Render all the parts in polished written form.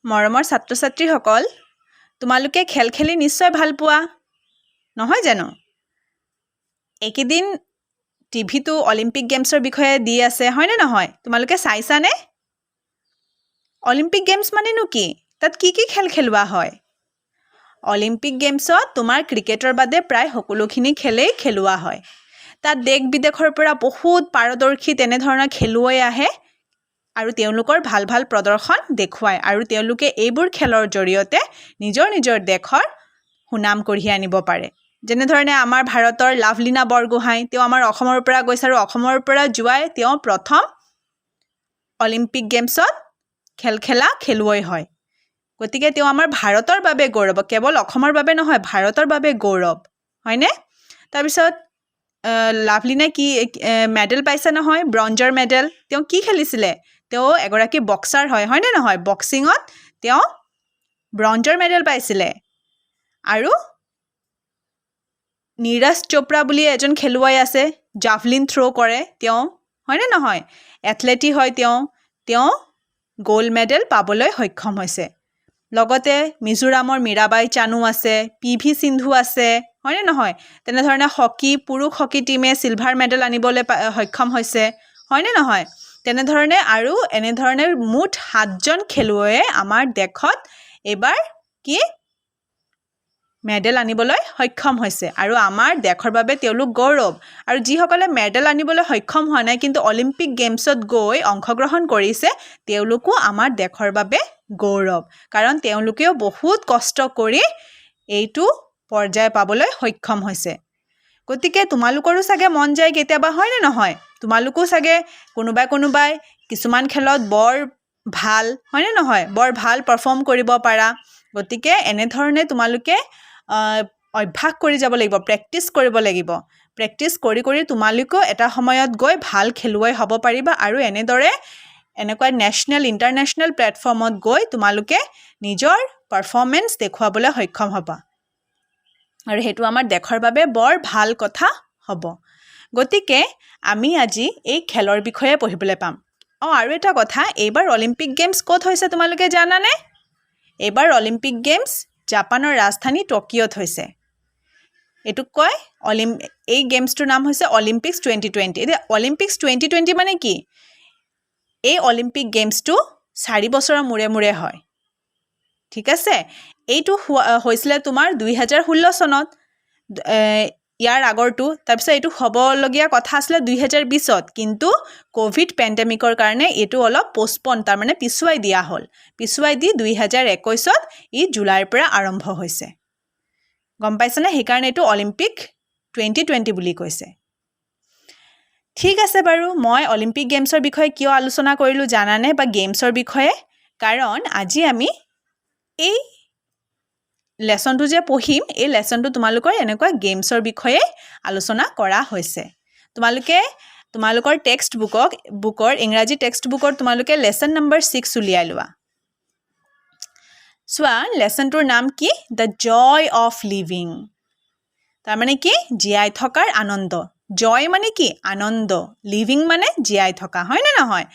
মৰমৰ ছাত্ৰ ছাত্ৰীসকল, তোমালোকে খেল খেলি নিশ্চয় ভাল পোৱা, নহয় জানো? এইকেইদিন টিভিতো অলিম্পিক গেমছৰ বিষয়ে দি আছে, হয়নে নহয়? তোমালোকে চাইছানে? অলিম্পিক গেমছ মানেনো কি? তাত কি কি খেল খেলোৱা হয়? অলিম্পিক গেমছত তোমাৰ ক্ৰিকেটৰ বাদে প্ৰায় সকলোখিনি খেলেই খেলোৱা হয়। তাত দেশ বিদেশৰ পৰা বহুত পাৰদৰ্শী তেনেধৰণৰ খেলুৱৈ আহে আৰু তেওঁলোকৰ ভাল ভাল প্ৰদৰ্শন দেখুৱায় আৰু তেওঁলোকে এইবোৰ খেলৰ জৰিয়তে নিজৰ নিজৰ দেশৰ সুনাম কঢ়িয়াই আনিব পাৰে। যেনেধৰণে আমাৰ ভাৰতৰ লাভলীনা বৰগোহাঁই, তেওঁ আমাৰ অসমৰ পৰা গৈছে আৰু অসমৰ পৰা যোৱাই তেওঁ প্ৰথম অলিম্পিক গেমছত খেল খেলা খেলুৱৈ হয়। গতিকে তেওঁ আমাৰ ভাৰতৰ বাবে গৌৰৱ, কেৱল অসমৰ বাবে নহয়, ভাৰতৰ বাবে গৌৰৱ, হয়নে? তাৰপিছত লাভলীনাই কি মেডেল পাইছে নহয়, ব্ৰঞ্জৰ মেডেল। তেওঁ কি খেলিছিলে? তেওঁ এগৰাকী বক্সাৰ হয়, হয়নে নহয়? বক্সিঙত তেওঁ ব্ৰঞ্জৰ মেডেল পাইছিলে। আৰু নীৰজ চোপ্ৰা বুলি এজন খেলুৱৈ আছে, জাভলিন থ্ৰ' কৰে তেওঁ, হয়নে নহয়? এথলেটিক হয় তেওঁ। তেওঁ গ'ল্ড মেডেল পাবলৈ সক্ষম হৈছে। লগতে মিজোৰামৰ মীৰাবাই চানু আছে, পি ভি সিন্ধু আছে, হয়নে নহয়? তেনেধৰণে হকী, পুৰুষ হকী টীমে চিলভাৰ মেডেল আনিবলৈ সক্ষম হৈছে, হয়নে নহয়? তেনেধৰণে আৰু এনেধৰণে মুঠ সাতজন খেলুৱৈয়ে আমাৰ দেশত এইবাৰ কি মেডেল আনিবলৈ সক্ষম হৈছে আৰু আমাৰ দেশৰ বাবে তেওঁলোক গৌৰৱ। আৰু যিসকলে মেডেল আনিবলৈ সক্ষম হোৱা নাই, কিন্তু অলিম্পিক গেমছত গৈ অংশগ্ৰহণ কৰিছে, তেওঁলোকো আমাৰ দেশৰ বাবে গৌৰৱ, কাৰণ তেওঁলোকেও বহুত কষ্ট কৰি এইটো পৰ্যায় পাবলৈ সক্ষম হৈছে। গতিকে তোমালোকৰো চাগে মন যায় কেতিয়াবা, হয়নে নহয়? তোমালোকো চাগে কোনোবাই কোনোবাই কিছুমান খেলত বৰ ভাল, হয়নে নহয়? বৰ ভাল পাৰফৰ্ম কৰিব পাৰা। গতিকে এনেধৰণে তোমালোকে অভ্যাস কৰি যাব লাগিব, প্ৰেক্টিচ কৰিব লাগিব। প্ৰেক্টিচ কৰি কৰি তোমালোকেও এটা সময়ত গৈ ভাল খেলুৱৈ হ'ব পাৰিবা আৰু এনেদৰে এনেকুৱা নেশ্যনেল, ইণ্টাৰনেশ্যনেল প্লেটফৰ্মত গৈ তোমালোকে নিজৰ পাৰফৰ্মেঞ্চ দেখুৱাবলৈ সক্ষম হ'বা আৰু সেইটো আমাৰ দেশৰ বাবে বৰ ভাল কথা হ'ব। গতিকে আমি আজি এই খেলৰ বিষয়ে পঢ়িবলৈ পাম। অঁ, আৰু এটা কথা, এইবাৰ অলিম্পিক গেমছ ক'ত হৈছে তোমালোকে জানানে? এইবাৰ অলিম্পিক গেমছ জাপানৰ ৰাজধানী টকিঅ'ত হৈছে। এইটোক কয় এই গেমছটোৰ নাম হৈছে অলিম্পিক্স 2020। এতিয়া অলিম্পিক্স 2020 মানে কি? এই অলিম্পিক গেমছটো 4 বছৰৰ মূৰে মূৰে হয়, ঠিক আছে? এইটো হোৱা হৈছিলে তোমাৰ 2016 চনত, ইয়াৰ আগৰটো। তাৰপিছত এইটো হ'বলগীয়া কথা আছিলে 2020ত, কিন্তু ক'ভিড পেণ্ডেমিকৰ কাৰণে এইটো অলপ পষ্টপন, তাৰমানে পিছুৱাই দিয়া হ'ল। পিছুৱাই দি 2021ত ই জুলাইৰ পৰা আৰম্ভ হৈছে, গম পাইছেনে? সেইকাৰণে এইটো অলিম্পিক 2020 বুলি কৈছে। ঠিক আছে বাৰু, মই অলিম্পিক গেমছৰ বিষয়ে কিয় আলোচনা কৰিলোঁ জানানে, বা গেমছৰ বিষয়ে? কাৰণ আজি আমি এই লেচনটো যে পঢ়িম, এই লেচনটো তোমালোকৰ এনেকুৱা গেমছৰ বিষয়ে আলোচনা কৰা হৈছে। তোমালোকে তোমালোকৰ টেক্সট বুকৰ, ইংৰাজী টেক্সট বুকৰ তোমালোকে লেচন নম্বৰ 6 উলিয়াই লোৱা। চোৱা, লেচনটোৰ নাম কি? The joy of living. তাৰমানে কি? জীয়াই থকাৰ আনন্দ। জয় মানে কি? আনন্দ। লিভিং মানে জীয়াই থকা, হয়নে নহয়?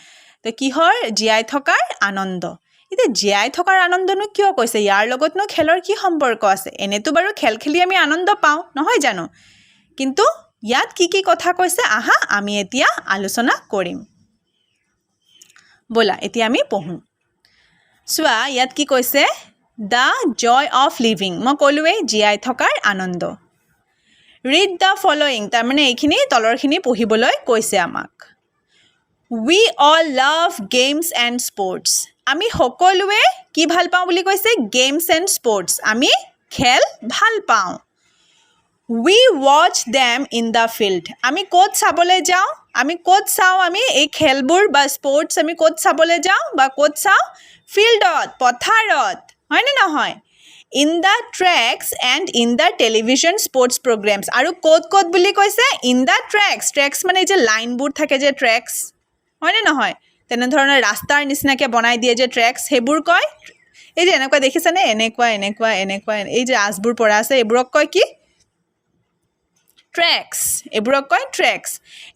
তো কিহৰ? জীয়াই থকাৰ আনন্দ। এতিয়া জীয়াই থকাৰ আনন্দনো কিয় কৈছে? ইয়াৰ লগতনো খেলৰ কি সম্পৰ্ক আছে? এনেতো বাৰু খেল খেলি আমি আনন্দ পাওঁ, নহয় জানো? কিন্তু ইয়াত কি কি কথা কৈছে, আহা আমি এতিয়া আলোচনা কৰিম। ব'লা, এতিয়া আমি পঢ়োঁ। চোৱা, ইয়াত কি কৈছে? The joy of living. মই ক'লোৱেই, জীয়াই থকাৰ আনন্দ। Read the following, তাৰমানে এইখিনি তলৰখিনি পঢ়িবলৈ কৈছে আমাক। We all love games and sports. আমি সকলোৱে কি ভাল পাওঁ বুলি কৈছে? গেমছ এণ্ড স্পৰ্টছ, আমি খেল ভাল পাওঁ। We watch them in the field. আমি ক'ত চাবলৈ যাওঁ? আমি ক'ত চাওঁ? আমি এই খেলবোৰ বা স্পৰ্টছ আমি ক'ত চাবলৈ যাওঁ বা ক'ত চাওঁ? ফিল্ডত, পথাৰত, হয়নে নহয়? In the tracks and in the television sports programmes. আৰু ক'ত ক'ত বুলি কৈছে? In the ট্ৰেক্স। ট্ৰেক্স মানে এই যে লাইনবোৰ থাকে যে ট্ৰেক্স, হয়নে নহয়? তেনেধৰণৰ ৰাস্তাৰ নিচিনাকৈ বনাই দিয়ে যে ট্ৰেক্স, সেইবোৰ কয়। এই যে এনেকুৱা দেখিছেনে? এনেকুৱা এনেকুৱা এনেকুৱা, এই যে আঁচবোৰ পৰা আছে, এইবোৰক কয় কি? ট্ৰেক্স। এইবোৰক কয় tracks.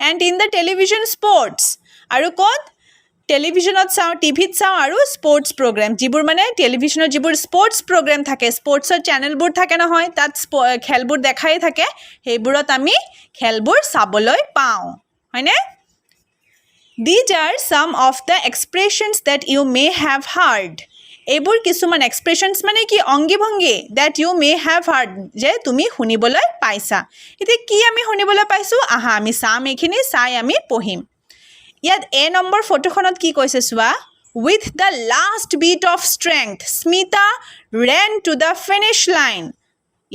And in the television sports, আৰু ক'ত? টেলিভিশ্যনত চাওঁ, টিভিত চাওঁ আৰু স্পৰ্টছ প্ৰগ্ৰেম, যিবোৰ মানে টেলিভিশ্যনত যিবোৰ স্পৰ্টছ প্ৰগ্ৰেম থাকে, স্পৰ্টছৰ চেনেলবোৰ থাকে নহয়, তাত খেলবোৰ দেখায়ে থাকে, সেইবোৰত আমি খেলবোৰ চাবলৈ পাওঁ, হয়নে? These are some of the expressions that you may have heard. এইবোৰ কিছুমান এক্সপ্ৰেশ্যনছ মানে কি? অংগী ভংগী। That you may have heard, যে তুমি শুনিবলৈ পাইছা। এতিয়া কি আমি শুনিবলৈ পাইছোঁ? আহা, আমি চাম। এইখিনি চাই আমি পঢ়িম। ইয়াত এ নম্বৰ ফটোখনত কি কৈছে চোৱা। With the last bit of strength, Smita ran to the finish line.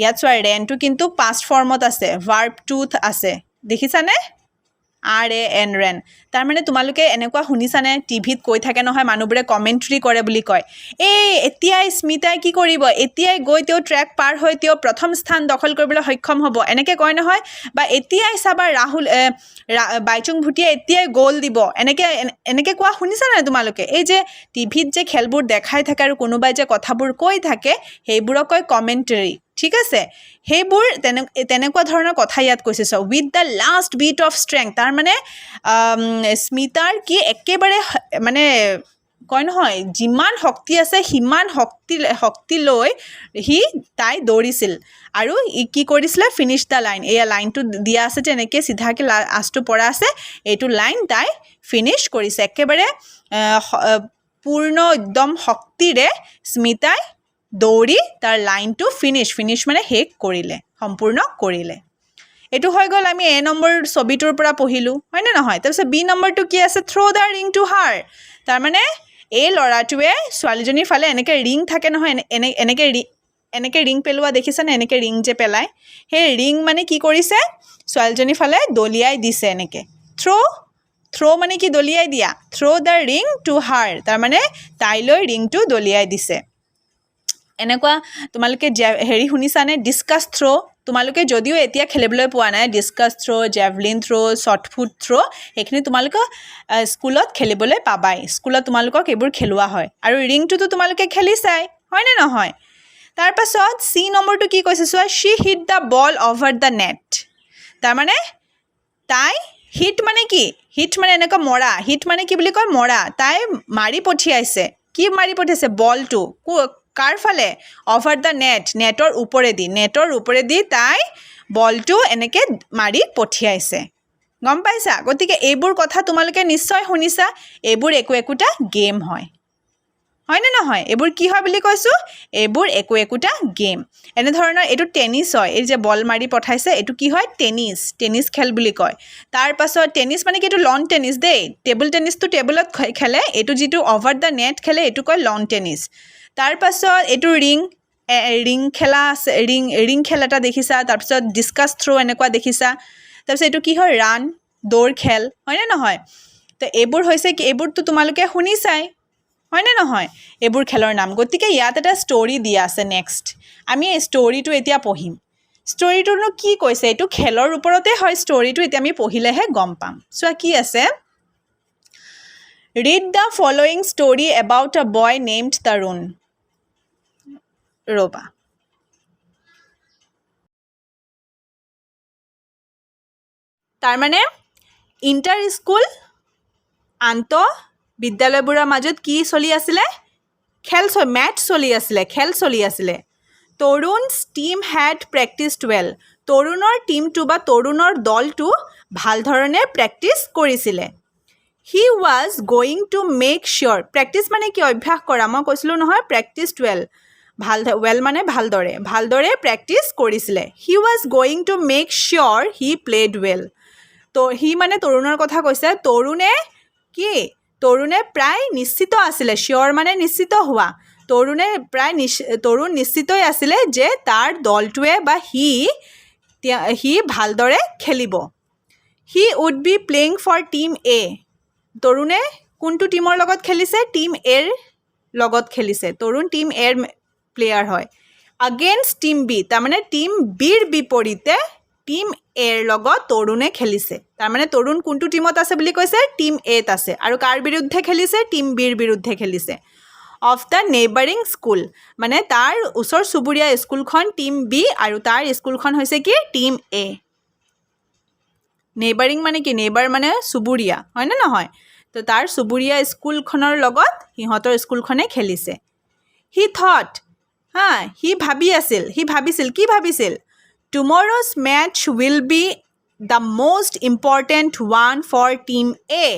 ইয়াত চোৱা, ৰেনটো কিন্তু পাষ্ট ফৰ্মত আছে, ভাৰ্ব টুত আছে, দেখিছানে? RAN, ৰেন। তাৰমানে তোমালোকে এনেকুৱা শুনিছানে? টিভিত কৈ থাকে নহয়, মানুহবোৰে কমেণ্ট্ৰি কৰে বুলি কয়, এই এতিয়াই স্মিতাই কি কৰিব, এতিয়াই গৈ তেওঁ ট্ৰেক পাৰ হৈ তেওঁ প্ৰথম স্থান দখল কৰিবলৈ সক্ষম হ'ব, এনেকৈ কয় নহয়? বা এতিয়াই চাবা, ৰাহুল বাইচুং ভুটীয়াই এতিয়াই গ'ল দিব, এনেকৈ কোৱা শুনিছা নাই তোমালোকে? এই যে টিভিত যে খেলবোৰ দেখাই থাকে আৰু কোনোবাই যে কথাবোৰ কৈ থাকে, সেইবোৰক কয় কমেণ্টৰী, ঠিক আছে? সেইবোৰ তেনেকুৱা ধৰণৰ কথা ইয়াত কৈছে। চোৱা, with the last bit of strength, তাৰমানে স্মিতাৰ কি একেবাৰে মানে কয় নহয়, যিমান শক্তি আছে সিমান শক্তি লৈ তাই দৌৰিছিল আৰু ই কি কৰিছিলে? Finish the line. এয়া লাইনটো দিয়া আছে যে এনেকৈ চিধাকৈ আঁচটো পৰা আছে, এইটো লাইন তাই ফিনিছ কৰিছে। একেবাৰে পূৰ্ণ একদম শক্তিৰে স্মিতাই দৌৰি তাৰ লাইনটো ফিনিছ, ফিনিছ মানে শেষ কৰিলে, সম্পূৰ্ণ কৰিলে। এইটো হৈ গ'ল, আমি এ নম্বৰ ছবিটোৰ পৰা পঢ়িলোঁ, হয়নে নহয়? তাৰপিছত বি নম্বৰটো কি আছে? Throw the ring to her. তাৰমানে এই ল'ৰাটোৱে ছোৱালীজনীৰ ফালে এনেকৈ ৰিং থাকে নহয়, এনেকৈ ৰিং পেলোৱা দেখিছানে? এনেকৈ ৰিং যে পেলায়, সেই ৰিং মানে কি কৰিছে? ছোৱালীজনীৰ ফালে দলিয়াই দিছে এনেকৈ। থ্ৰ', থ্ৰ' মানে কি? দলিয়াই দিয়া। Throw the ring to her, তাৰমানে তাইলৈ ৰিংটো দলিয়াই দিছে। এনেকুৱা তোমালোকে হেৰি শুনিছানে? Discus throw'. তোমালোকে যদিও এতিয়া খেলিবলৈ পোৱা নাই, discus throw, javelin throw, shot put throw, সেইখিনি তোমালোকে স্কুলত খেলিবলৈ পাবাই। স্কুলত তোমালোকক এইবোৰ খেলোৱা হয় আৰু ৰিংটোতো তোমালোকে খেলিছাই, হয়নে নহয়? তাৰপাছত চি নম্বৰটো কি কৈছে চোৱা। She hit the ball over the net. তাৰমানে তাই হিট মানে কি? হিট মানে এনেকুৱা মৰা। হিট মানে কি বুলি কয়? মৰা। তাই মাৰি পঠিয়াইছে। কি মাৰি পঠিয়াইছে? বলটো। কাৰ ফালে? অভাৰ the net, নেটৰ ওপৰেদি। নেটৰ ওপৰেদি তাই বলটো এনেকৈ মাৰি পঠিয়াইছে, গম পাইছা? গতিকে এইবোৰ কথা তোমালোকে নিশ্চয় শুনিছা। এইবোৰ একো একোটা গেম হয়, হয়নে নহয়? এইবোৰ কি হয় বুলি কৈছোঁ? এইবোৰ একো একোটা গেম। এনেধৰণৰ এইটো টেনিছ হয়। এই যে বল মাৰি পঠাইছে, এইটো কি হয়? টেনিছ, টেনিছ খেল বুলি কয়। তাৰপাছত টেনিছ মানে কি? এইটো লন টেনিছ দেই। টেবুল টেনিছটো টেবুলত খেলে, এইটো যিটো অভাৰ the net খেলে, এইটো কয় লন টেনিছ। তাৰপাছত এইটো ৰিং ৰিং খেলা আছে, ৰিং ৰিং খেল এটা দেখিছা। তাৰপিছত ডিছকাছ থ্ৰ' এনেকুৱা দেখিছা। তাৰপিছত এইটো কি হয়? ৰান, দৌৰ খেল, হয়নে নহয়? তো এইবোৰ হৈছে কি? এইবোৰতো তোমালোকে শুনিছাই, হয়নে নহয়, এইবোৰ খেলৰ নাম? গতিকে ইয়াত এটা ষ্ট'ৰী দিয়া আছে। নেক্সট আমি এই ষ্ট'ৰীটো এতিয়া পঢ়িম। ষ্ট'ৰীটোনো কি কৈছে? এইটো খেলৰ ওপৰতে হয় ষ্ট'ৰীটো। এতিয়া আমি পঢ়িলেহে গম পাম। চোৱা কি আছে। Read the following story about a boy named Tarun. ৰ'বা। তাৰমানে ইণ্টাৰ স্কুল, আন্তঃ বিদ্যালয়বোৰৰ মাজত কি চলি আছিলে? খেল, মেটচ চলি আছিলে, খেল চলি আছিলে। Tarun's team had practised well. তৰুণৰ টীমটো বা তৰুণৰ দলটো ভাল ধৰণে প্ৰেক্টিচ কৰিছিলে। He was going to make sure, practice মানে কি? অভ্যাস কৰা। মই কৈছিলোঁ নহয়, প্ৰেক্টিচড ৱেল, ভাল, ৱেল মানে ভালদৰে, ভালদৰে প্ৰেক্টিচ কৰিছিলে। He was going to make sure he played well. তো সি মানে তৰুণৰ কথা কৈছে। তৰুণে কি? তৰুণে প্ৰায় নিশ্চিত আছিলে। চিয়'ৰ মানে নিশ্চিত হোৱা। তৰুণ নিশ্চিতই আছিলে যে তাৰ দলটোৱে বা সি ভালদৰে খেলিব। He would be playing for team A. তৰুণে কোনটো টীমৰ লগত খেলিছে? টীম এৰ লগত খেলিছে। তৰুণ টীম এৰ প্লেয়াৰ হয়। আগেইনষ্ট টীম বি, তাৰমানে টীম বিৰ বিপৰীতে টীম এৰ লগত তৰুণে খেলিছে। তাৰমানে তৰুণ কোনটো টীমত আছে বুলি কৈছে? টীম এত আছে। আৰু কাৰ বিৰুদ্ধে খেলিছে? টীম বিৰ বিৰুদ্ধে খেলিছে। অফ the neighbouring school, মানে তাৰ ওচৰ চুবুৰীয়া স্কুলখন টীম বি আৰু তাৰ স্কুলখন হৈছে কি? Team A. নেইবাৰিং মানে কি? নেইবাৰ মানে চুবুৰীয়া, হয়নে নহয়? তো তাৰ চুবুৰীয়া স্কুলখনৰ লগত সিহঁতৰ স্কুলখনে খেলিছে। হি থট, হা, সি ভাবি আছিল, সি ভাবিছিল, কি ভাবিছিল? Tomorrow's match will be the most important one for Team A.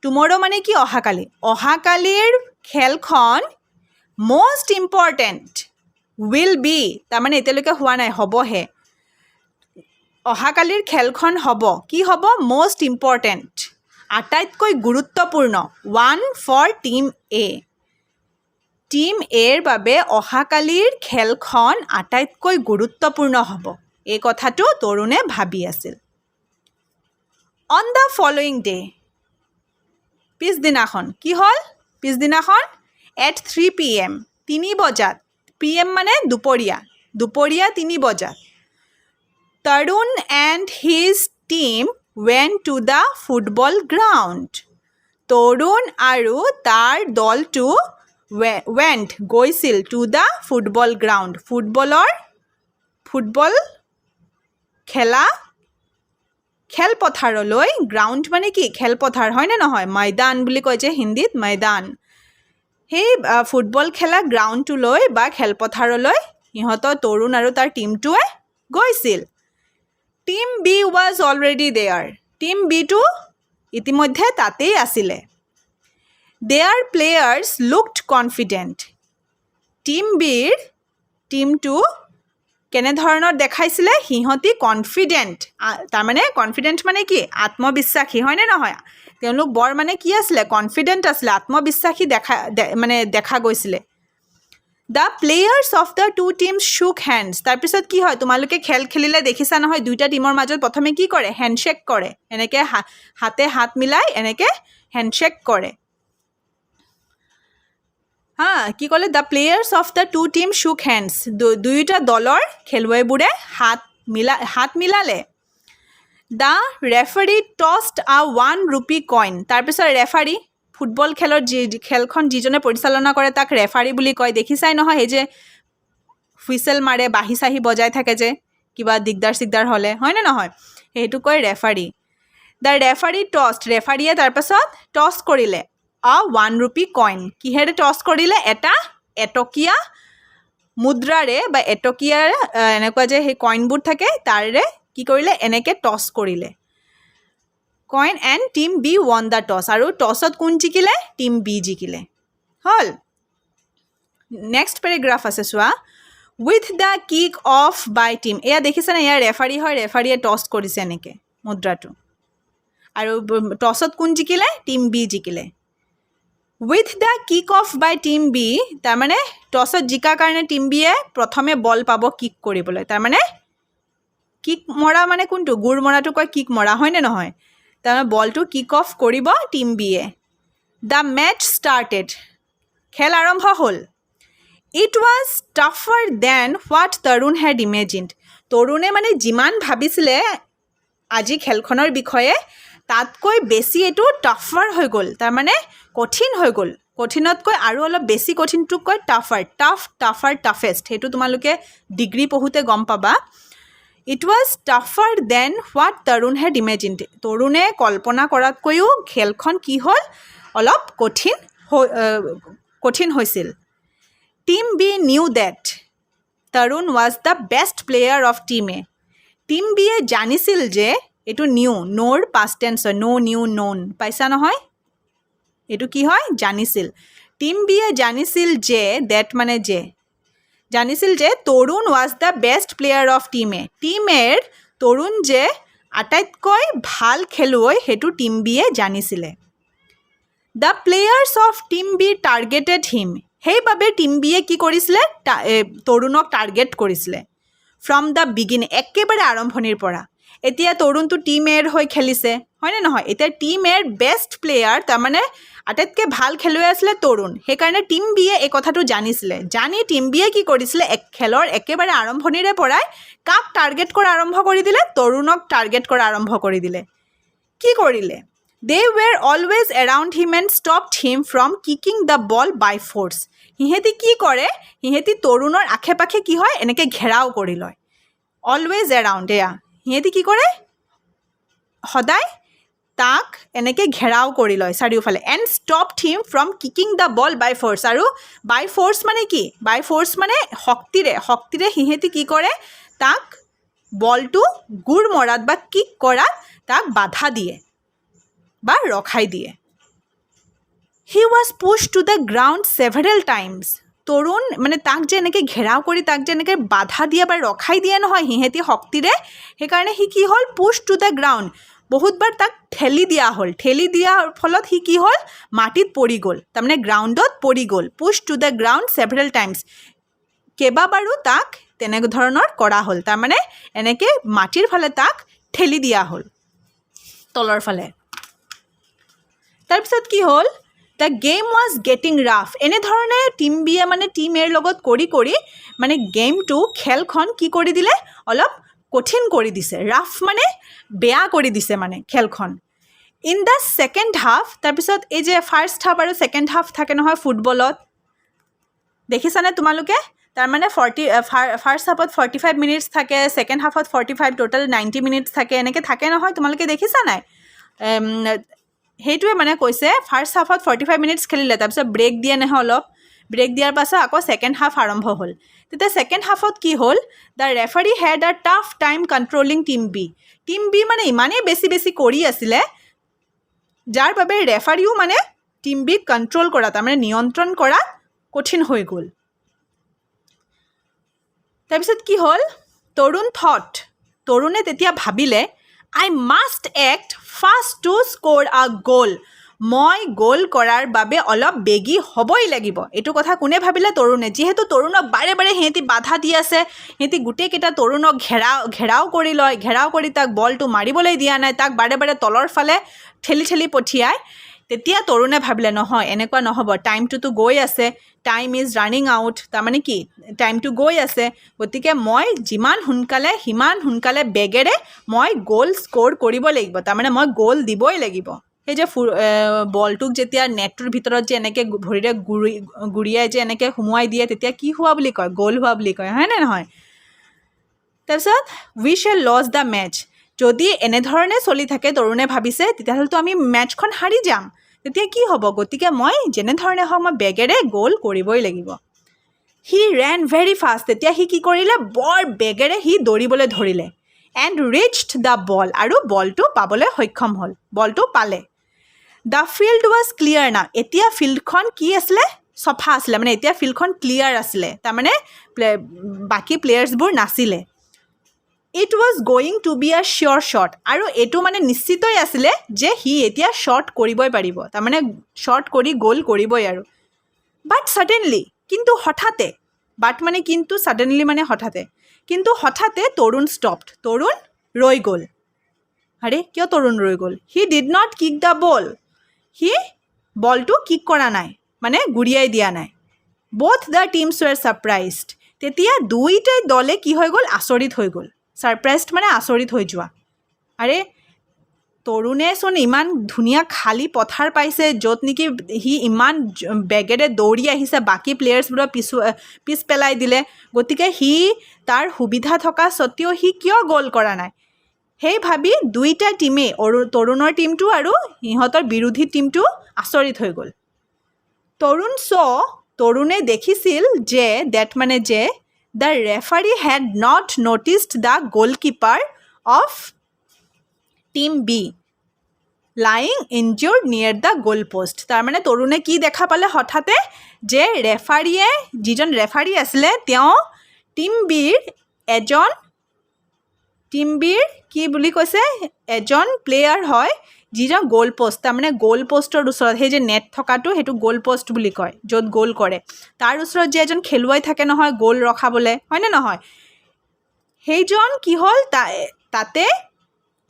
Tomorrow মানে কি? অহাকালি। অহাকালিৰ খেলখন মষ্ট ইম্পৰ্টেণ্ট will be, তাৰমানে এতিয়ালৈকে হোৱা নাই, হ'বহে। অহাকালিৰ খেলখন হ'ব, কি হ'ব? মষ্ট ইম্পৰ্টেণ্ট, আটাইতকৈ গুৰুত্বপূৰ্ণ, one for team A. Team এৰ বাবে অহাকালিৰ খেলখন আটাইতকৈ গুৰুত্বপূৰ্ণ হ'ব, এই কথাটো তৰুণে ভাবি আছিল। অন the following day, পিছদিনাখন কি হ'ল? পিছদিনাখন এট 3 PM, 3 বজাত, পি এম মানে দুপৰীয়া, দুপৰীয়া 3 বজাত, Tarun and his team went to the football ground. তৰুণ আৰু তাৰ দলটো ৱেণ্ট, গৈছিল, two the football ground, football খেলা খেলপথাৰলৈ। গ্ৰাউণ্ড মানে কি? খেলপথাৰ, হয়নে নহয়? মৈদান বুলি কয় যে হিন্দীত, মৈদান। সেই ফুটবল খেলা গ্ৰাউণ্ডটোলৈ বা খেলপথাৰলৈ সিহঁতৰ তৰুণ আৰু তাৰ টীমটোৱে গৈছিল। Team B was already there. Team বিটো ইতিমধ্যে তাতেই আছিলে। Their players looked confident. Team বিৰ টীমটো কেনেধৰণৰ দেখাইছিলে? সিহঁতি কনফিডেণ্ট। তাৰমানে কনফিডেণ্ট মানে কি? আত্মবিশ্বাসী, হয়নে নহয়? তেওঁলোক বৰ মানে কি আছিলে? কনফিডেণ্ট আছিলে, আত্মবিশ্বাসী দেখা মানে দেখা গৈছিলে। The players of the two teams shook hands. তাৰপিছত কি হয়? তোমালোকে খেল খেলিলে দেখিছা নহয়, দুইটা টীমৰ মাজত প্ৰথমে কি কৰে? হেণ্ডশ্বেক কৰে। এনেকৈ হাতে হাত মিলাই এনেকৈ হেণ্ডশ্বেক কৰে। হা, কি ক'লে? The players of the two team shook hands. দুয়োটা দলৰ খেলুৱৈবোৰে হাত মিলালে। The referee tossed a 1 rupee coin. তাৰপিছত ৰেফাৰী, ফুটবল খেলৰ যি খেলখন যিজনে পৰিচালনা কৰে তাক ৰেফাৰী বুলি কয়। দেখিছাই নহয়, সেই যে হুইচেল মাৰে, বাঁহী চাহী বজাই থাকে যে কিবা দিগদাৰ চিগদাৰ হ'লে, হয়নে নহয়? সেইটো কয় ৰেফাৰী। The referee টছড, ৰেফাৰীয়ে তাৰপাছত টছ কৰিলে, আ 1 ৰুপি কইন। কিহেৰে টছ কৰিলে? এটা এটকীয়া মুদ্ৰাৰে বা এটকীয়া এনেকুৱা যে সেই কইনবোৰ থাকে, তাৰে কি কৰিলে? এনেকৈ টছ কৰিলে coin. And Team B won the toss. আৰু টছত কোন জিকিলে? টীম বি জিকিলে। হ'ল, নেক্সট পেৰেগ্ৰাফ আছে চোৱা। With the kick off by team, এয়া দেখিছেনে? এয়া ৰেফাৰী হয়, ৰেফাৰীয়ে টছ কৰিছে এনেকৈ মুদ্ৰাটো। আৰু টছত কোন জিকিলে? টীম বি জিকিলে। With the kick off by Team B, তাৰমানে টছত জিকাৰ কাৰণে টীম বিয়ে প্ৰথমে বল পাব কিক কৰিবলৈ। তাৰমানে কিক মৰা মানে কোনটো? গোৰ মৰাটো কয় কিক মৰা, হয়নে নহয়? তাৰমানে বলটো কিক অফ কৰিব টীম বিয়ে। The match started. খেল আৰম্ভ হ'ল। It was tougher than what Tarun had imagined. তৰুণে মানে যিমান ভাবিছিলে আজি খেলখনৰ বিষয়ে, তাতকৈ বেছি এইটো টাফাৰ হৈ গ'ল, তাৰমানে কঠিন হৈ গ'ল। কঠিনতকৈ আৰু অলপ বেছি কঠিনটোক কয় টাফাৰ। টাফ, টাফাৰ, টাফেষ্ট, সেইটো তোমালোকে ডিগ্ৰী পঢ়োঁতে গম পাবা। It was tougher than what Tarun had imagined. তৰুণে কল্পনা কৰাতকৈও খেলখন কি হ'ল? অলপ কঠিন হৈছিল। Team B knew that Tarun was the best player of Team A. Team বিয়ে জানিছিল যে, এইটো নিউ, ন'ৰ পাষ্ট টেন্স হয়, ন', নিউ, ন'ন, পাইছা নহয়? এইটো কি হয়? জানিছিল। টীম বিয়ে জানিছিল যে, ডেট মানে যে, জানিছিল যে Tarun was the best player of Team A. Team এৰ তৰুণ যে আটাইতকৈ ভাল খেলুৱৈ, সেইটো টীম বিয়ে জানিছিলে। The players of Team B targeted him. সেইবাবে টীম বিয়ে কি কৰিছিলে? তৰুণক টাৰ্গেট কৰিছিলে ফ্ৰম the beginning, একেবাৰে আৰম্ভণিৰ পৰা। এতিয়া তৰুণটো টীম এৰ হৈ খেলিছে, হয়নে নহয়? এতিয়া টীম এৰ বেষ্ট প্লেয়াৰ, তাৰমানে আটাইতকৈ ভাল খেলুৱৈ আছিলে তৰুণ। সেইকাৰণে টীম বিয়ে এই কথাটো জানিছিলে। জানি টীম বিয়ে কি কৰিছিলে? এক খেলৰ একেবাৰে আৰম্ভণিৰে পৰাই কাক টাৰ্গেট কৰা আৰম্ভ কৰি দিলে? তৰুণক টাৰ্গেট কৰা আৰম্ভ কৰি দিলে। কি কৰিলে? They were always around him and stopped him from kicking the ball by force. সিহঁতি কি কৰে? সিহঁতি তৰুণৰ আশে পাশে কি হয়, এনেকৈ ঘেৰাও কৰি লয়। অলৱেজ এৰাউণ্ড, এয়া সিহঁতি কি কৰে সদায়? তাক এনেকৈ ঘেৰাও কৰি লয় চাৰিওফালে, and stopped him from kicking the ball by force. আৰু বাই ফ'ৰ্চ মানে কি? বাই ফ'ৰ্চ মানে শক্তিৰে। শক্তিৰে সিহঁতি কি কৰে? তাক বলটো গোৰ মৰাত বা কিক কৰাত তাক বাধা দিয়ে বা ৰখাই দিয়ে। He was pushed to the ground several times. তৰুণ মানে তাক যে এনেকৈ ঘেৰাও কৰি তাক যে এনেকৈ বাধা দিয়ে বা ৰখাই দিয়ে নহয় সিহঁতি শক্তিৰে, সেইকাৰণে সি কি হ'ল? পুছ টু the ground, বহুতবাৰ তাক ঠেলি দিয়া হ'ল। ঠেলি দিয়াৰ ফলত সি কি হ'ল? মাটিত পৰি গ'ল, তাৰমানে গ্ৰাউণ্ডত পৰি গ'ল। Pushed to the ground several times, কেইবাবাৰো তাক তেনেধৰণৰ কৰা হ'ল, তাৰমানে এনেকৈ মাটিৰ ফালে তাক ঠেলি দিয়া হ'ল তলৰ ফালে। তাৰপিছত কি হ'ল? The game was getting rough. এনেধৰণে টীম বিয়ে মানে টীম এৰ লগত কৰি কৰি মানে গেমটো, খেলখন কি কৰি দিলে? অলপ কঠিন কৰি দিছে। ৰাফ মানে বেয়া কৰি দিছে মানে খেলখন। ইন the second half, তাৰপিছত এই যে ফাৰ্ষ্ট হাফ আৰু ছেকেণ্ড হাফ থাকে নহয় ফুটবলত, দেখিছানে তোমালোকে? তাৰমানে ফাৰ্ষ্ট হাফত 45 মিনিটছ থাকে, ছেকেণ্ড হাফত 45, টোটেল 90 মিনিটছ থাকে, এনেকৈ থাকে নহয়, তোমালোকে দেখিছা নাই? সেইটোৱে মানে কৈছে, ফাৰ্ষ্ট হাফত 45 মিনিটছ খেলিলে, তাৰপিছত ব্ৰেক দিয়ে নহয় অলপ, ব্ৰেক দিয়াৰ পাছত আকৌ ছেকেণ্ড হাফ আৰম্ভ হ'ল। তেতিয়া ছেকেণ্ড হাফত কি হ'ল? The referee had a tough time controlling Team B. Team B মানে ইমানেই বেছি বেছি কৰি আছিলে, যাৰ বাবে ৰেফাৰীও মানে টীম বিক কণ্ট্ৰল কৰা, তাৰমানে নিয়ন্ত্ৰণ কৰা কঠিন হৈ গ'ল। তাৰপিছত কি হ'ল? তৰুণ থট, তৰুণে তেতিয়া ভাবিলে, "I must act fast to score a goal." মই গ'ল কৰাৰ বাবে অলপ বেগী হ'বই লাগিব। এইটো কথা কোনে ভাবিলে? তৰুণে। যিহেতু তৰুণক বাৰে বাৰে সিহঁতি বাধা দি আছে, সিহঁতি গোটেইকেইটা তৰুণক ঘেৰাও কৰি লয়, ঘেৰাও কৰি তাক বলটো মাৰিবলৈ দিয়া নাই, তাক বাৰে বাৰে তলৰ ফালে ঠেলি ঠেলি পঠিয়ায়। তেতিয়া তৰুণে ভাবিলে, নহয়, এনেকুৱা নহ'ব, টাইমটোতো গৈ আছে, time is running out। তাৰমানে কি? টাইমটো গৈ আছে, গতিকে মই যিমান সোনকালে সিমান সোনকালে বেগেৰে মই গ'ল স্ক'ৰ কৰিব লাগিব, তাৰমানে মই গ'ল দিবই লাগিব। সেই যে বলটোক যেতিয়া নেটটোৰ ভিতৰত যে এনেকৈ ভৰিৰে গুৰিয়াই যে এনেকৈ সোমোৱাই দিয়ে, তেতিয়া কি হোৱা বুলি কয়? গ'ল হোৱা বুলি কয়, হয়নে নহয়? তাৰপিছত, "We shall lose the match." যদি এনেধৰণে চলি থাকে, তৰুণে ভাবিছে, তেতিয়াহ'লেতো আমি মেটচখন হাৰি যাম, তেতিয়া কি হ'ব? গতিকে মই যেনেধৰণে হওক মই বেগেৰে গ'ল কৰিবই লাগিব। He ran very fast. তেতিয়া সি কি কৰিলে? বৰ বেগেৰে সি দৌৰিবলৈ ধৰিলে, and reached the ball, আৰু বলটো পাবলৈ সক্ষম হ'ল, বলটো পালে। The field was clear now. এতিয়া ফিল্ডখন কি আছিলে? চফা আছিলে, মানে এতিয়া ফিল্ডখন ক্লিয়াৰ আছিলে, তাৰমানে বাকী প্লেয়াৰ্ছবোৰ নাছিলে। It was going to be a sure shot. আৰু এইটো মানে নিশ্চিতই আছিলে যে সি এতিয়া শ্বট কৰিবই পাৰিব, তাৰমানে শ্বট কৰি গ'ল কৰিবই আৰু। বাট ছাডেনলি, কিন্তু হঠাতে, বাট মানে কিন্তু, ছাডেনলি মানে হঠাতে, কিন্তু হঠাতে তৰুণ ষ্টপড, তৰুণ ৰৈ গ'ল। আৰে, কিয় তৰুণ ৰৈ গ'ল? He did not kick the ball. সি বলটো কিক কৰা নাই, মানে গুৰিয়াই দিয়া নাই। Both the teams were surprised. তেতিয়া দুইটাই দলে কি হৈ গ'ল? আচৰিত হৈ গ'ল। ছাৰপ্ৰাইজড মানে আচৰিত হৈ যোৱা। আৰে, তৰুণেচোন ইমান ধুনীয়া খালী পথাৰ পাইছে, য'ত নেকি সি ইমান বেগেৰে দৌৰি আহিছে, বাকী প্লেয়াৰ্ছবোৰক পিছ পেলাই দিলে, গতিকে সি তাৰ সুবিধা থকা স্বত্তেও সি কিয় গ'ল কৰা নাই? সেই ভাবি দুইটা টীমেই, তৰুণৰ টীমটো আৰু সিহঁতৰ বিৰোধী টীমটো আচৰিত হৈ গ'ল। তৰুণ চ, তৰুণে দেখিছিল যে, ডেট মানে যে, the referee had not noticed the goalkeeper of Team B lying injured near the goal post. তাৰমানে তৰুণে কি দেখা পালে হঠাতে? যে ৰেফাৰীয়ে, যিজন ৰেফাৰী আছিলে, তেওঁ টীম বিৰ এজন, টীম বিৰ কি বুলি কৈছে, এজন প্লেয়াৰ হয়, যিজন গ'ল প'ষ্ট, তাৰমানে গ'ল প'ষ্টৰ ওচৰত, সেই যে নেট থকাটো, সেইটো গ'ল প'ষ্ট বুলি কয়, য'ত গ'ল কৰে, তাৰ ওচৰত যে এজন খেলুৱৈ থাকে নহয় গ'ল ৰখাবলৈ, হয়নে নহয়? সেইজন কি হ'ল? তাতে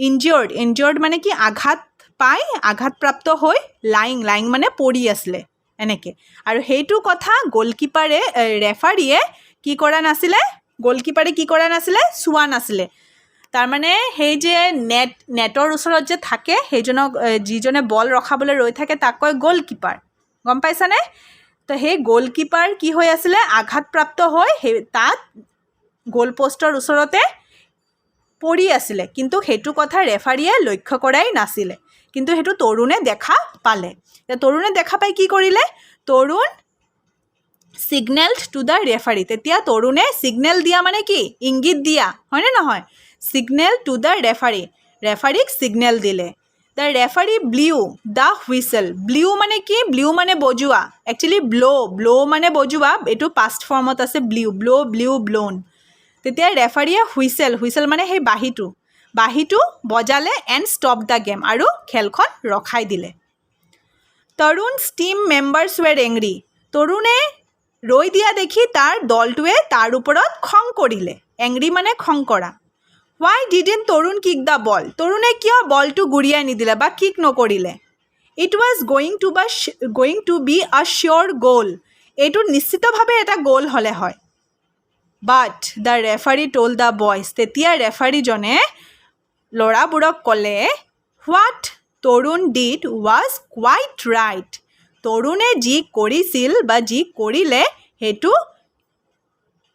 ইনজিয়ৰ্ড, ইনজিয়ৰ্ড মানে কি? আঘাত পাই, আঘাতপ্ৰাপ্ত হৈ, লাইং, লাইং মানে পৰি আছিলে এনেকৈ। আৰু সেইটো কথা গ'লকিপাৰে, ৰেফাৰীয়ে কি কৰা নাছিলে? গ'লকিপাৰে কি কৰা নাছিলে? চোৱা নাছিলে। তাৰমানে সেই যে নেটৰ ওচৰত যে থাকে, সেইজনক, যিজনে বল ৰখাবলৈ ৰৈ থাকে, তাক কয় গ'লকিপাৰ, গম পাইছানে? তো সেই গ'লকিপাৰ কি হৈ আছিলে? আঘাতপ্ৰাপ্ত হৈ সেই তাত গ'ল প'ষ্টৰ ওচৰতে পৰি আছিলে, কিন্তু সেইটো কথা ৰেফাৰীয়ে লক্ষ্য কৰাই নাছিলে। কিন্তু সেইটো তৰুণে দেখা পালে। এতিয়া তৰুণে দেখা পাই কি কৰিলে? Tarun signalled to the referee. তেতিয়া তৰুণে ছিগনেল দিয়া মানে কি? ইংগিত দিয়া, হয়নে নহয়? ছিগনেল টু the referee, ৰেফাৰীক ছিগনেল দিলে। The referee blew the whistle. Blew মানে কি? ব্লিউ মানে বজোৱা। একচুৱেলি ব্ল', ব্ল' মানে বজোৱা, এইটো পাষ্ট ফৰ্মত আছে ব্লিউ, ব্ল', ব্লিউ, ব্ল'ন। তেতিয়া ৰেফাৰীয়ে হুইচেল, হুইচেল মানে সেই বাঁহীটো, বাঁহীটো বজালে and stopped the game, আৰু খেলখন ৰখাই দিলে। Tarun's team members were angry. তৰুণে ৰৈ দিয়া দেখি তাৰ দলটোৱে তাৰ ওপৰত খং কৰিলে। এংৰি মানে খং কৰা। Why didn't Tarun kick the ball? তৰুণে কিয় বলটো গুৰিয়াই নিদিলে বা কিক নকৰিলে? It was going to be a sure goal. এইটো নিশ্চিতভাৱে এটা গ'ল হ'লে হয়। But the referee told the boys, তেতিয়া ৰেফাৰীজনে ল'ৰাবোৰক ক'লে, what Tarun did was quite right. তৰুণে যি কৰিছিল বা যি কৰিলে সেইটো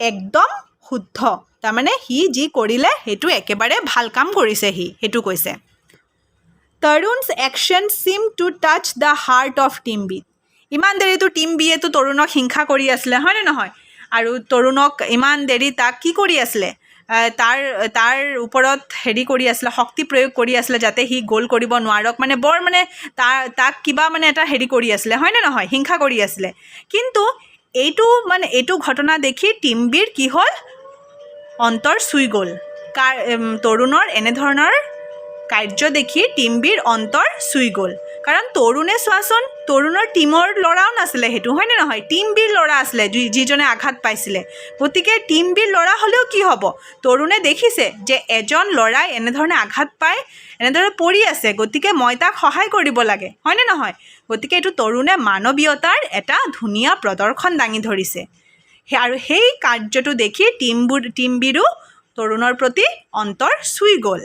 একদম শুদ্ধ। তাৰমানে সি যি কৰিলে সেইটো একেবাৰে ভাল কাম কৰিছে সি, সেইটো কৈছে। Tarun's action seemed to touch the heart of Team B. ইমান দেৰিতো টীম বিয়েতো তৰুণক হিংসা কৰি আছিলে, হয়নে নহয়? আৰু তৰুণক ইমান দেৰি তাক কি কৰি আছিলে? তাৰ ওপৰত হেৰি কৰি আছিলে, শক্তি প্ৰয়োগ কৰি আছিলে যাতে সি গ'ল কৰিব নোৱাৰক। মানে বৰ মানে তাক কিবা মানে এটা হেৰি কৰি আছিলে, হয়নে নহয়? হিংসা কৰি আছিলে। কিন্তু এইটো মানে এইটো ঘটনা দেখি টীম বিৰ কি হ'ল? অন্তৰ চুই গ'ল। কাৰ? তৰুণৰ এনেধৰণৰ কাৰ্য দেখি টীম বিৰ অন্তৰ চুই গ'ল। কাৰণ তৰুণে, চোৱাচোন, তৰুণৰ টীমৰ ল'ৰাও নাছিলে সেইটো, হয়নে নহয়? টীম বিৰ ল'ৰা আছিলে যিজনে আঘাত পাইছিলে। গতিকে টীম বিৰ ল'ৰা হ'লেও কি হ'ব, তৰুণে দেখিছে যে এজন ল'ৰাই এনেধৰণে আঘাত পাই এনেদৰে পৰি আছে, গতিকে মই তাক সহায় কৰিব লাগে, হয়নে নহয়? গতিকে এইটো তৰুণে মানৱীয়তাৰ এটা ধুনীয়া প্ৰদৰ্শন দাঙি ধৰিছে। আৰু সেই কাৰ্যটো দেখি টীম বিৰো তৰুণৰ প্ৰতি অন্তৰ চুই গ'ল।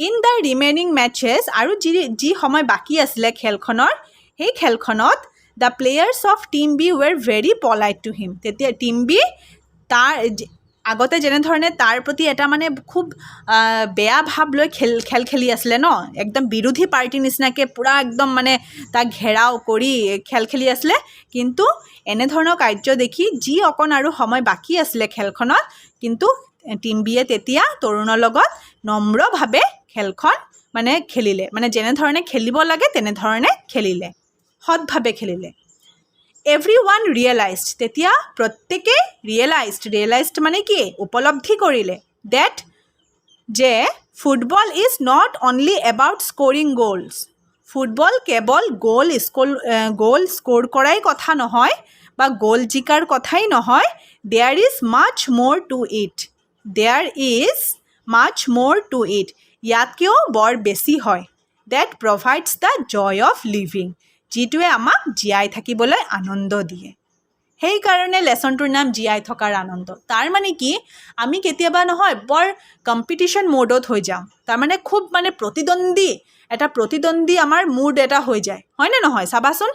ইন the remaining matches, আৰু যি যি সময় বাকী আছিলে খেলখনৰ, সেই খেলখনত the players of Team B were very polite to him. তেতিয়া টীম বি তাৰ আগতে যেনেধৰণে তাৰ প্ৰতি এটা মানে খুব বেয়া ভাৱ লৈ খেল খেলি আছিলে ন, একদম বিৰোধী পাৰ্টীৰ নিচিনাকৈ পূৰা একদম মানে তাক ঘেৰাও কৰি খেল খেলি আছিলে, কিন্তু এনেধৰণৰ কাৰ্য দেখি যি অকণ আৰু সময় বাকী আছিলে খেলখনত, কিন্তু টীম বিয়ে তেতিয়া তৰুণৰ লগত নম্ৰভাৱে খেলখন মানে খেলিলে। মানে যেনেধৰণে খেলিব লাগে তেনেধৰণে খেলিলে, সৎভাৱে খেলিলে। Everyone realised, তেতিয়া প্ৰত্যেকেই ৰিয়েলাইজড, ৰিয়েলাইজড মানে কি? উপলব্ধি কৰিলে, ডেট, যে football is not only about scoring goals. Football কেৱল গ'ল স্ক'ৰ কৰাই কথা নহয় বা গ'ল জিকাৰ কথাই নহয়। There is much more to it. There is much more to it, ইয়াতকৈও বৰ বেছি হয়। That provides the joy of living, যিটোৱে আমাক জীয়াই থাকিবলৈ আনন্দ দিয়ে। সেইকাৰণে লেচনটোৰ নাম জীয়াই থকাৰ আনন্দ। তাৰ মানে কি? আমি কেতিয়াবা নহয় বৰ কম্পিটিশ্যন মোডত হৈ যাওঁ। তাৰমানে খুব মানে প্ৰতিদ্বন্দ্বী, এটা প্ৰতিদ্বন্দ্বী আমাৰ মুড এটা হৈ যায়, হয়নে নহয়? চাবাচোন,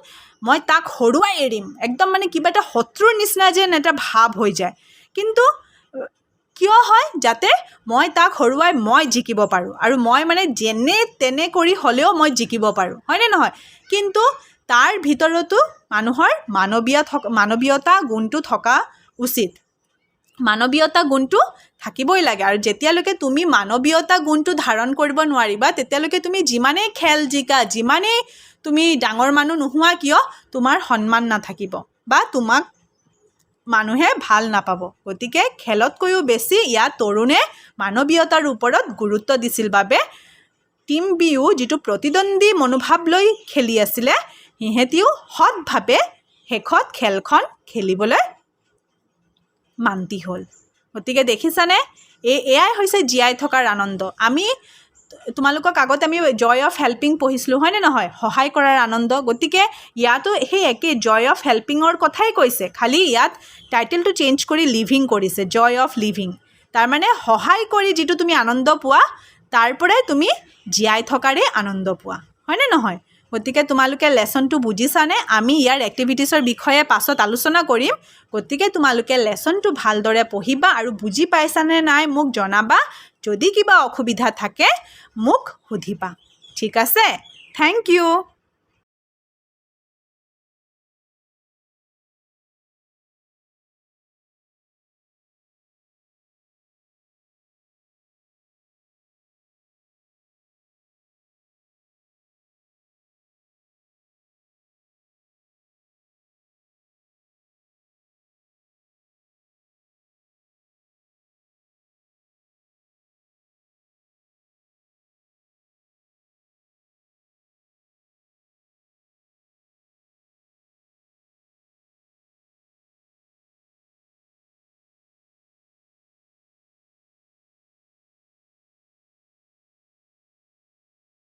মই তাক হৰুৱাই এৰিম, একদম মানে কিবা এটা শত্ৰুৰ নিচিনা যেন এটা ভাৱ হৈ যায়। কিন্তু কিয় হয়? যাতে মই তাক হৰুৱাই মই জিকিব পাৰোঁ আৰু মই মানে যেনে তেনে কৰি হ'লেও মই জিকিব পাৰোঁ, হয়নে নহয়? কিন্তু তাৰ ভিতৰতো মানুহৰ মানৱীয়তা গুণটো থকা উচিত। মানৱীয়তা গুণটো থাকিবই লাগে। আৰু যেতিয়ালৈকে তুমি মানৱীয়তা গুণটো ধাৰণ কৰিব নোৱাৰিবা, তেতিয়ালৈকে তুমি যিমানেই খেল জিকা, যিমানেই তুমি ডাঙৰ মানুহ নোহোৱা কিয়, তোমাৰ সন্মান নাথাকিব বা তোমাক মানুহে ভাল নাপাব। গতিকে খেলতকৈও বেছি ইয়াত তৰুণে মানৱীয়তাৰ ওপৰত গুৰুত্ব দিছিল বাবে টীম বিও যিটো প্ৰতিদ্বন্দ্বী মনোভাৱ লৈ খেলি আছিলে, সিহঁতিও সৎভাৱে শেষত খেলখন খেলিবলৈ মান্তি হ'ল। গতিকে দেখিছানে, এয়াই হৈছে জীয়াই থকাৰ আনন্দ। আমি তোমালোকক আগতে আমি জয় অফ হেল্পিং পঢ়িছিলোঁ, হয়নে নহয়? সহায় কৰাৰ আনন্দ। গতিকে ইয়াতো সেই একেই জয় অফ হেল্পিঙৰ কথাই কৈছে, খালি ইয়াত টাইটেলটো চেঞ্জ কৰি লিভিং কৰিছে, জয় অফ লিভিং। তাৰমানে সহায় কৰি যিটো তুমি আনন্দ পোৱা, তাৰ পৰাই তুমি জীয়াই থকাৰে আনন্দ পোৱা, হয়নে নহয়? গতিকে তোমালোকে লেচনটো বুজিছানে? আমি ইয়াৰ এক্টিভিটিছৰ বিষয়ে পাছত আলোচনা কৰিম। গতিকে তোমালোকে লেচনটো ভালদৰে পঢ়িবা আৰু বুজি পাইছানে নাই মোক জনাবা। যদি কিবা অসুবিধা থাকে মোক সুধিবা। ঠিক আছে, thank you.